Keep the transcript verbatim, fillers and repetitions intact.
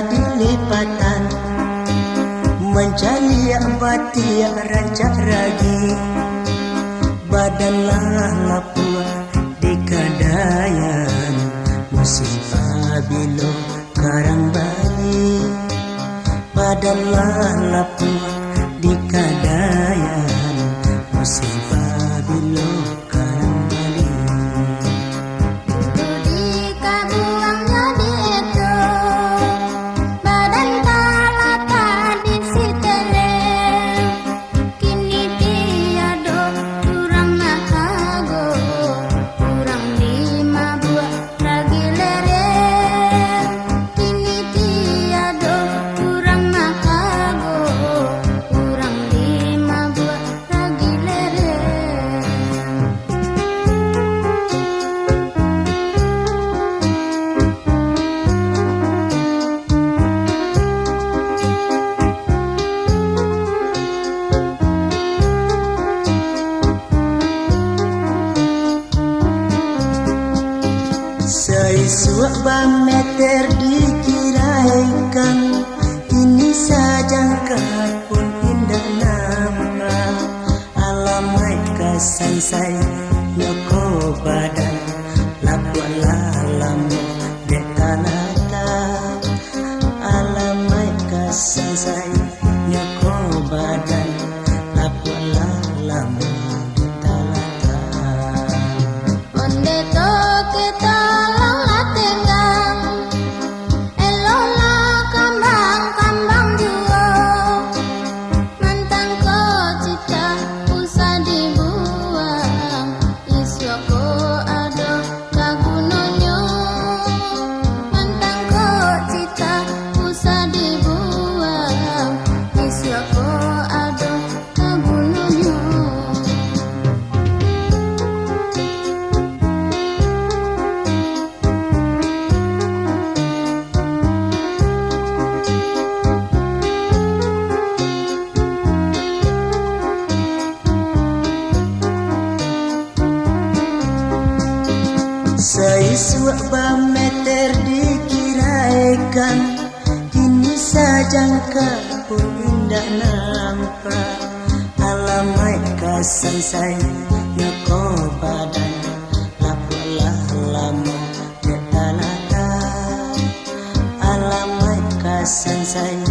dilipatan, mancaliak batiak rancak ragi, badan lah lapuak di kadaian, musim pabilo karang bali, badan lah lapuak di kadaian, musim pabilo karang bali. Dulu di kabuangnyo di itu, badan talatak di siteleng. Kini tiado urang nak kago, urang dimabuak ragi lereng. Kini tiado urang nak kago, urang dimabuak ragi lereng. Saisuak bameter dikiraikan, kini sajangka pun indak nampak. Alamaik ka sansainyo ko badan, lapuak lah lamo dek talatak. Alamaik ka sansainyo ko badan, lapuak lah lamo dek talatak. Onde to kito lah tenggang, eloklah kambang-kambang juo. Mantang ko cita usah dibuang, isuak ko ado ka gunonyo. Mantang ko cita usah dibuang, isuak ko ado ka gunonyo. Saisuak bameter dikiraikan, kini sajangka pun indak nampak. Alamaik ka sansainyo ko badan, lapuak lah lamo dek talatak. Alamaik ka sansainyo